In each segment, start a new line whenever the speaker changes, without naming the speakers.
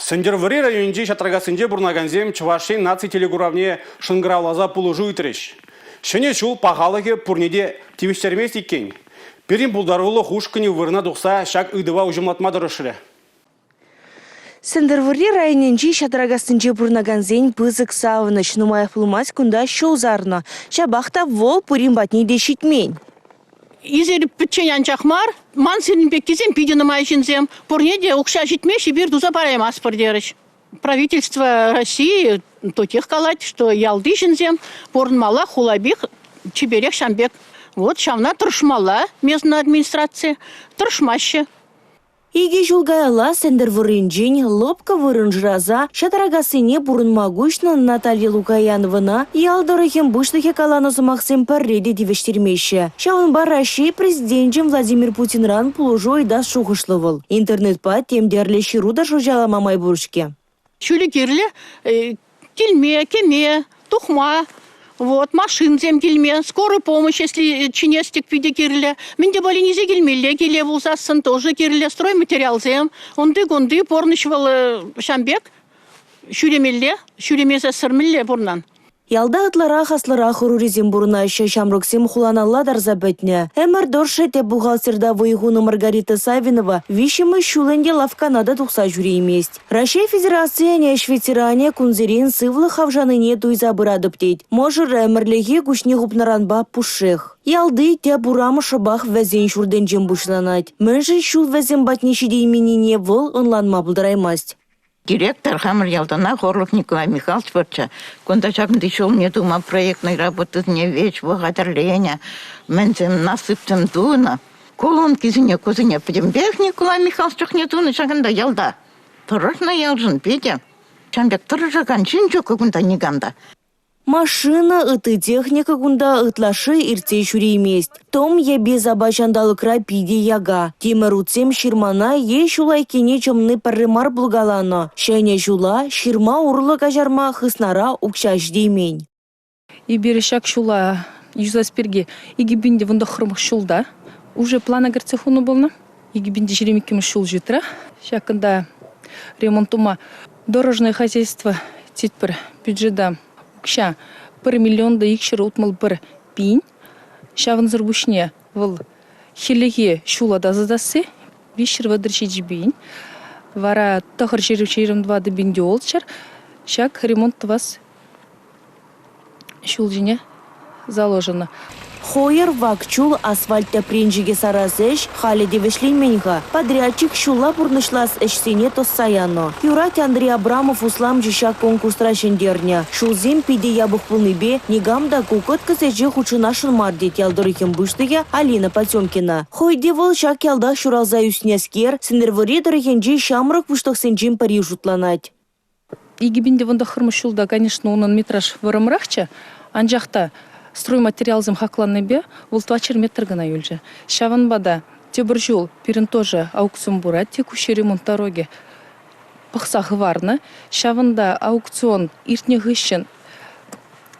Сӗнтӗрвӑрри районӗнчи Ҫатракассинче пурӑнакансем Чӑваш Ен наци телекуравне шӑнкӑравласа пулӑшу ыйтрӗҫ. Ҫӗнӗ ҫул пахалӑхӗ пурне те тивӗҫтермест иккен. Пирӗн пултарулӑх ушкӑнӗ вырӑна тухса ҫак ыйтӑва уҫӑмлатма тӑрӑшрӗ.
Сӗнтӗрвӑрри районӗнчи Ҫатракассинче пурӑнакансен пысӑк савӑнӑҫ. Нумаях пулмасть кунта ҫул сарнӑ. Ҫапах та вӑл пурин патне те ҫитмен.
Эсир пӗччен анчах мар, ман сирӗн пеккисем питӗ нумай ҫынсем. Пурне те укҫа ҫитмест, эпир туса параймастпӑр терӗҫ. Правительство России тотех калать, что ялти ҫынсем пурӑнмалла хулапих чиперех ҫам пек. Вот ҫавна тӑрӑшмалла местная администраци. Тӑрӑшмаҫҫӗ.
Икӗ ҫул каялла Сӗнтӗрвӑрринчен лӑпкӑ вырӑн шыраса Ҫатракассине пурӑнма куҫнӑ Наталья Лукаяновӑна ял тӑрӑхӗн пуҫлӑхӗ каланӑ сӑмахсем пӗрре те тивӗҫтермеҫҫӗ. Ҫавӑнпа Раҫҫей Президенчӗн Владимир Путинран пулӑшу ыйтас шухӑшлӑ вӑл. Интернетпа тем тӗрлӗ ҫыру та шӑрҫалама май пур-ҫке.
Ҫулӗ кирлӗ килме, кӗме, тухма. Вот, машинсем килме, скорый помощь, если чӗнес тӗк питӗ кирлӗ. Мӗн те пулин илсе килмелле киле пулсассӑн тоже кирлӗ. Стройматериалсем, унти-кунти пурнӑҫ вӑл ҫам пек ҫӳремелле, ҫӳремесессӗр мӗнле пурӑнан.
Ялта ытларах аслӑрах ӑрурисем пурӑнаҫҫӗ, ҫамрӑксем хуланалла тарса пӗтнӗ. Ӗмӗр тӑршшӗ тӗп бухгалтерта вӑй хунӑ Маргарита Савинова виҫҫӗмӗш ҫул ӗнтӗ лавккана та тухса ҫӳреймест. Раҫҫей Федерацийӗн ӗҫ ветеранӗ кунсерен сывлӑх хавшанине туйса пыратӑп тет. Мӑшӑрӗ ӗмӗрлӗхе куҫне хупнӑранпа пушшех. Ялти тӗп урам шӑпах вӗсен ҫуртӗнчен пуҫланать. Мӗншӗн ҫул вӗсем патне ҫитейменнине вӑл ӑнланма пултараймасть.
Директор хамӑр ялтанах Орлов Николай Михайлович пурччӗ. Кунта ҫакӑнти ҫулне тума проектнӑй работӑсене веҫ хатӗрленӗ, мӗнсем насыпсем тунӑ. Колонкисене, кусене пӗтӗмпех Николай Михайлович чухне тунӑ ҫакӑнта ялта. Тӑрӑшнӑ ялшӑн питӗ. Ҫавӑн пек тӑрӑшакан ҫын ҫук кунта никам та.
Машина, ытти техника кунта ытлашши иртсе ҫӳреймест. Тӑм йӗпе-сапа ҫанталӑкра питӗ яка. Тимӗр утсем ҫырмана е ҫул айккине чӑмни пӗрре мар пулкаланӑ. Ҫӗнӗ ҫула ҫырма урлӑ каҫарма хыснара укҫа ҫитеймен.
Эпир ҫак ҫула юсас пирки 2019 ҫулта уже плана кӗртсе хунӑ пулнӑ. 2022 ҫул ҫитрӗ. Ҫакӑнта ремонт тума дорожное хозяйство тетпӗр бюджета укҫа 1 миллион та 261 пин. Ҫавӑнсӑр пуҫне вӑл хӗллехи ҫула тасатасси 337 пин. Вара 924 пин те ултҫӗр. Ҫак ремонт тӑвас ҫул ҫине заложено.
Хӑйӑр, вак чул, асфальт тӗпренчӗкӗ сарас ӗҫ халӗ те вӗҫленмен-ха. Подрядчик ҫулла пурнӑҫлас ӗҫсене тӑсса янӑ. Юрать, Андрей Абрамов усламҫӑ ҫак конкурсра ҫӗнтернӗ. Ҫулсем питӗ япӑх пулнипе никам та ку кӑткӑс ӗҫе хутшӑнасшӑн мар тет ял тӑрӑхӗн пуҫлӑхӗ Алина Потемкина. Хӑй те вӑл ҫак ялтах ҫуралса ӳснӗскер, Сӗнтӗрвӑрри тӑрӑхӗнчи ҫамрӑк пуҫлӑхсенчен пӗри шутланать.
2019 ҫулта, конечно, унӑн метраж вӑрӑмрахчӗ, анчах та стройматериалсем хакланнипе вӑл 400 метр кӑна юлчӗ. Ҫавӑнпа та тепӗр ҫул пирӗн тоже аукцион пырать, текущий ремонт дороги пӑхса хӑварнӑ. Ҫавӑнта аукцион иртнӗ хыҫҫӑн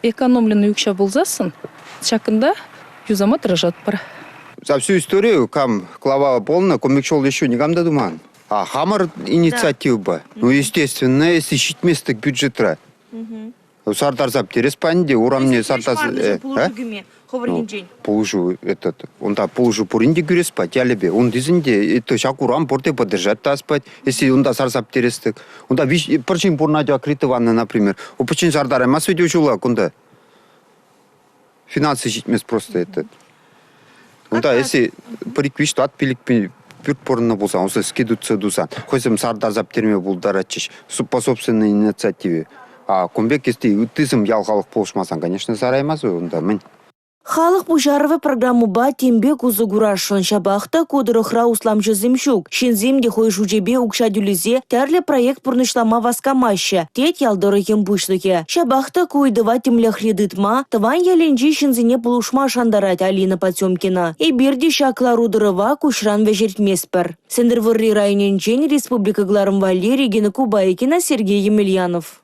экономленный укҫа пулсассӑн ҫакӑнта юсама тӑрӑшатпӑр.
За всю историю кам клава полна, кун пек ҫул еще никам та туман. А хамӑр инициативӑпа, ну, естественно, если ҫитмест-тӗк бюджетра. Сартарса пӗтерес пан те, урамне сартарса...
Пулӑшу кӳме хӑвӑр енчен.
Пулӑшу, этот, унта пулӑшу пурин те кӳрес пать, ялӗпе. Унтисен те, это ҫак урам пурте поддержать та спать, если унта сарса пӗтерес-тӗк. Унта пӗр ҫын пурӑнать Акрита ванна, например. У пӗччен сартараймасть вӗт ҫула кунта. Финансы ҫитмест просто этот. Унта если пӗр-ик виҫ тӑват пилӗк пӳрт пурӑннӑ пулсан, уса скидываться тусан, хӑйсем сартарса пӗтерме пултаратчӗҫ по собственной инициативе. А кун пек если ыттисем ял халӑх пулӑшмасан, конечно, сараймасть унта мӗн.
Халӑх пуҫарӑвӗ программӑпа тем пек усӑ курасшӑн. Ҫапах та ку тӑрӑхра усламҫӑсем ҫук. Ҫынсем те хӑй шучӗпе укҫа тӳлесе тӗрлӗ проект пурнӑҫлама васкамаҫҫӗ, тет ял тӑрӑхӗн пуҫлӑхӗ. Ҫапах та ку ыйтӑва тимлӗхре тытма, тӑван ялӗнчи ҫынсене пулӑшма шантарать Алина Потемкина. Эпир те ҫак лару-тӑрӑва куҫран вӗҫертместпӗр. Сӗнтӗрвӑрри районӗнчен республика кӑларӑм валли Регина Кубайкина, Сергей Емельянов.